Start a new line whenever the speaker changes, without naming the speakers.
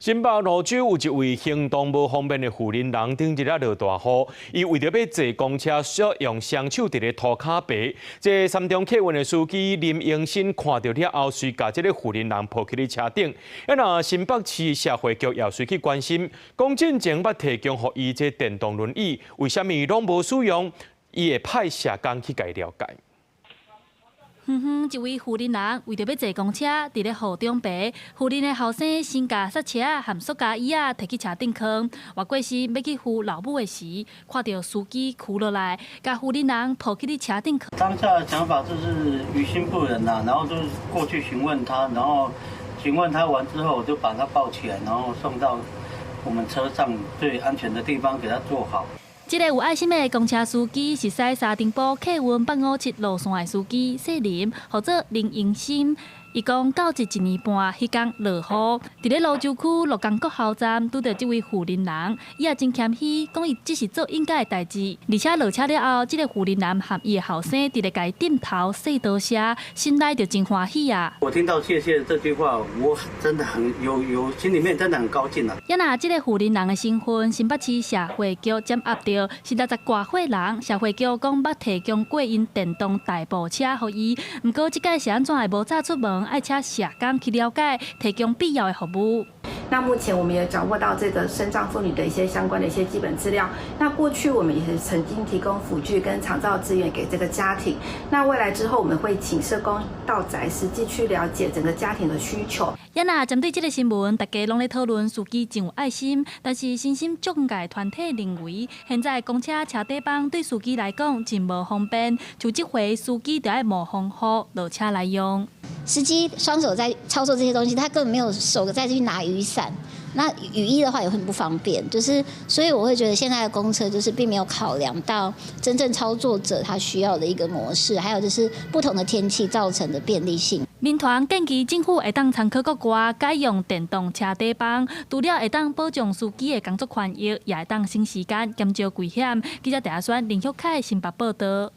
新北蘆洲有一位行動無方便的婦人，頂日仔落大雨，伊為著欲坐公車，需要用雙手佇咧塗跤爬。這三重客運的司機林英新看著了後，隨共這个婦人抱去咧車頂。啊若新北市社會局也隨去關心，講進前捌提供予伊這電動輪椅，為啥物攏無使用？伊會派社工去共伊了解。
遠遠一位婦人為著欲坐公車，佇咧雨中爬。婦人的後生先共剎車和塑膠椅仔提去車頂囥。活過身欲去扶老母的時，看著司機趺落來，共婦人抱去咧車頂囥。
當下的想法就是於心不忍吶，然後就過去詢問他，然後詢問他完之後，我就把他抱起來，然後送到我們車上最安全的地方，給他坐好。
這个有愛心的公車司機是駛三重埔客運857路線的司機，姓林，號做林英新。伊講到這一年半，彼工落雨，佇咧蘆洲區鹿港國校站拄著這位婦人，伊也真謙虛，講伊只是做應該的代誌。而且落車了後，這个婦人和伊的後生佇咧共伊點頭說多謝，心內就真歡喜啊！
我聽到謝謝這句話，我真的很有心裡面真的很高興啊！
啊若這个婦人的身份，新北市社會局掌握著是60外歲人，社會局講捌提供過𪜶電動代步車予伊，毋過這擺是按怎會無早出門，愛請社工去了解，提供必要的服務。
那目前我們也掌握到這個身障婦女的一些相關的一些基本資料。那過去我們也是曾經提供輔具跟長照資源給這個家庭。那未來之後，我們會請社工到宅實際去了解整個家庭的需求。
啊若針對這个新聞，大家攏咧討論司機真有愛心，但是身心障礙團體認為，現在公車車底枋對司機來講真無方便，像這回司機就愛冒風雨落車來用。
司機雙手在操作這些東西，他根本沒有手再去拿雨傘。那雨衣的話也很不方便，就是所以我會覺得現在的公車就是並沒有考量到真正操作者他需要的一個模式，還有就是不同的天氣造成的便利性。
民團建議政府會當參考國外改用電動車底枋，除了會當保障司機的工作權益，也會當省時間、減少危險。記者鄭阿選、林旭凱新北報導。